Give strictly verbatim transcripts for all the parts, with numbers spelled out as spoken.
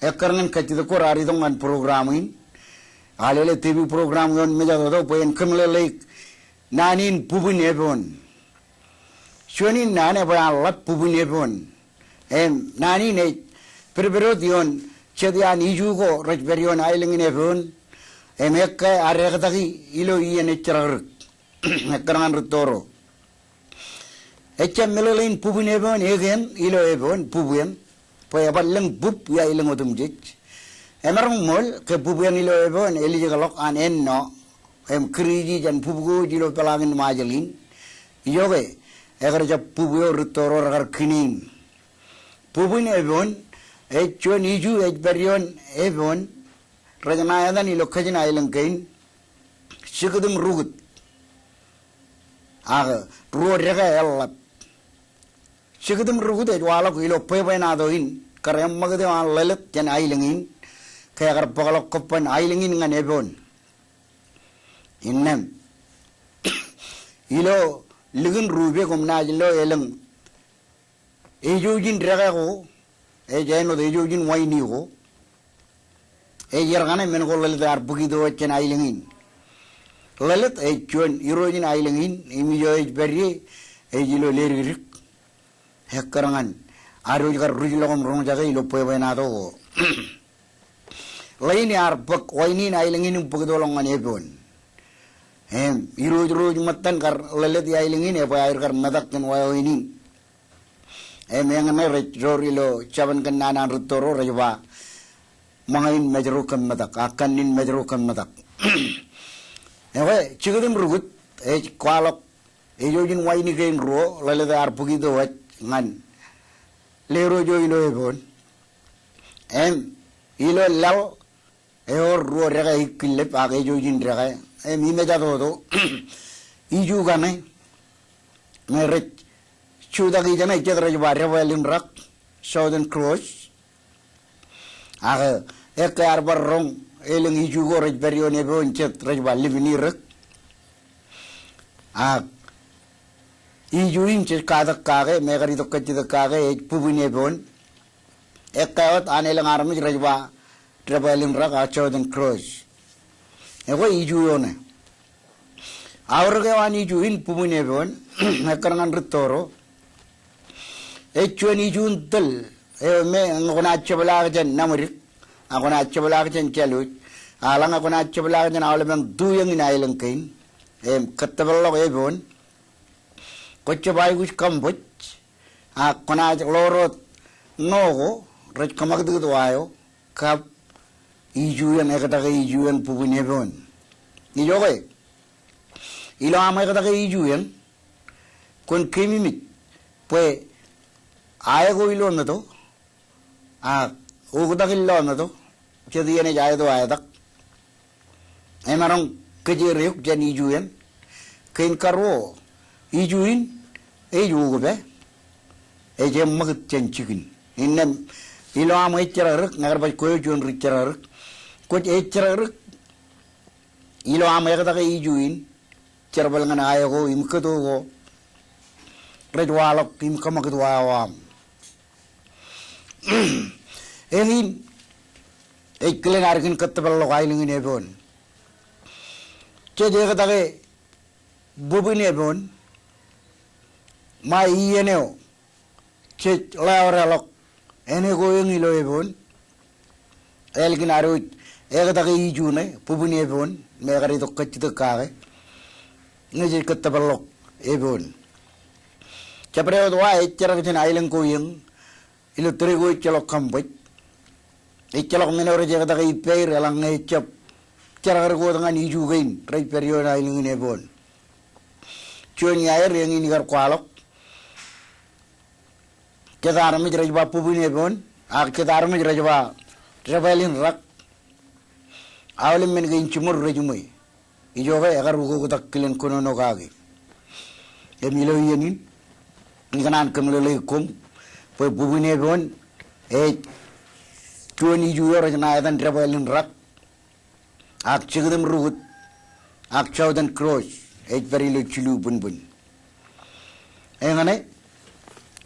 ekkar ñan kajjitōk ko raar itok ñan program in. Alele TV program ioon mejatoto bwe en kōmeḷeḷeik naan in bubwin Epoon. Juon in naan ebwe an ḷap bubwin Epoon. Im naan in ej pedped wōt ioon jet iaan iju ko rej pād ioon aelōñ in Epoon. Im ekkā ad ektaki ilo iien ejerakrōk. Ekkar ñan rūtto ro. Ejjab meḷeḷein bubwin Epoon ekeen ilo Epoon, bubwin. Bwe ebar lōñ bub ia elōñ otemjej. Emaroñ ṃool ke bubwin ilo Epoon elijekḷọk an ennọ. Im kūriji jān bub ko wōj ilo peḷaakin Ṃajeḷ in. Ijoke, ekar jab bub eo rūtto ro rekar kine in. Bubwin Epoon, ej juon iju ej pād ioon Epoon, rej ṇa etan ilo kajin aelōñ kein, Jikūtim Rukūt. Ak ruo dekā eḷap. Jikūtim Rukūt ej waḷọk ilo bwebwenato in, kar eṃṃakūt eo an ḷōḷōt jān aelōñ in, ke ekar bōkḷọk kōban aelōñ in ñan Epoon. Innām. Ilo likin rupe koṃ naaj lo elōñ. Ejoujin dekā ko, ej āinwōt ejoujin waini ko. Ej er kaṇe men ko ḷōḷōt ear bōk ito wōt jān aelōñ in. Ḷōḷōt ej juon irooj in aelōñ in, im ijo ej pād ie, ej ilo ledikdik. Ekkar ñan, ad wōj kar ruj ḷọk im roñjake ilo bwebwenato ko. Ḷein ear bōk waini in aelōñ in im bōk ito ḷọk ñan Epoon. Im, irooj ro ej ṃōttan kar ḷōḷōt ia aelōñ in, ebwe aer kar metak jān wāween in. Im eñṇe rej door ilo jabōn kōnnaan an rūtto ro rej ba, ṃōñā in mājro kōmmetak, ak kanniin mājro kōmmetak. Ekwe, Jikūtim Rukūt, ej kwaḷọk, ejoujin waini kein ruo, ḷōḷōt ear bōk ito wōt, ñan, leddik eo ilo Epoon. Im, ilo laḷ, ewōr ruo dekā ikkillep ak ejoujin dekā. Im, imejatoto. Iju kaṇe. Me rej jutak ijeṇe jet rej ba Debwāāl in rak. Southern Cross. Ak ekkā ear bar roñ elōñ iju ko rej pād ioon Epoon jet rej ba Lipin Irōk. Ak iju in jej katak kake, me ekar itok kajjitōk kake, ej bubwin Epoon. Ekkā wōt an elōñ armej rej ba Debwāāl in rak ak Southern Cross. Ekwe iju eo ṇe. Aorōk eo an iju in bubwin Epoon, ekkar ñan rūtto ro. Ej juon iju in tōl, eo me ñe kwōnaaj jepḷaak jān Naṃdik, ak kwōnaaj jepḷaak jān Jālwōj, ak eḷaññe kwōnaaj jepḷaak jān aolepen tuiōñ in aelōñ kein, im kōttōpar ḷọk Epoon. Kwōj jab aikuj kaṃbōj, ak kwōnaaj ḷoor wōt ṇo ko rej kōṃakūtkūt wa eo, kab iju eṇ, ektake iju eṇ bubwin Epoon. Ijoke, ilo aṃ ektake iju eṇ, kwōn keememej bwe ae ko ilo meto, ak oktak in lo meto, jet iien ej aeto aetak. Emaroñ kōjeer eok jān iju eṇ. Kein karuo, iju in ej okpa, ej eṃṃakūt jān jikin. Innām ilo aṃ ejerakrōk, ñe kar baj kwe eo juon ri jerakrōk, kwōj ejerakrōk ilo aṃ ektake iju in, jerbal ñan ae ko im kōto ko rej waḷọk im kōṃakūt wa eo aṃ. Eñin ej kilen ad kōn kōttōpar ḷọk aelōñ in Epoon. Jej ektake bubwin Epoon, ṃae iien eo jej ḷeaorā ḷọk āne ko eñ ilo Epoon. Ālikin ad wōj ektake iju ṇe, bubwin Epoon, me ekar itok kajjitōk kake ñe jej kōttōpar ḷọk Epoon. Jabdewōt wa ej jerak jān aelōñ ko eñ, ilo tōre ko ejjeḷọk kaṃbōj. Ejjeḷọk men eo rej ektake ippāer eḷaññe ejjab jerakrōk wōt ñan iju kein rej pād ioon aelōñ in Epoon. Juon iaer eñin ikar kwaḷọk. Jet armej rej ba bubwin Epoon, ak jet armej rej ba Debwāāl in rak. Aolep men kein jiṃor rejiṃwe. Ijoke ekar ukoktak kilen kōnono kaki. Im ilo iien in, ikōṇaan kōmeḷeḷeik koṃ bwe bubwin Epoon ej juon iju eo rej ṇa etan Debwāāl in rak, ak Jikūtim Rukūt, ak Southern Cross ej pād ilo jilu būnbūn. Eñṇe,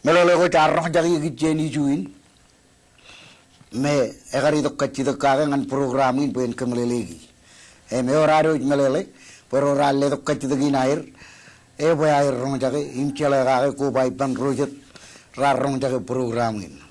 meḷeḷe ko jaar roñjake ikijjien iju in. me ekar itok kajjitōk kake ñan program in bwe en kōmeḷeḷeiki. Im ewōr ad wōj meḷeḷe bwe ro raar letok kajjitōk in aer, ebwe aer roñjake im jeḷā kake koba ippān ro jet raar roñjake program in.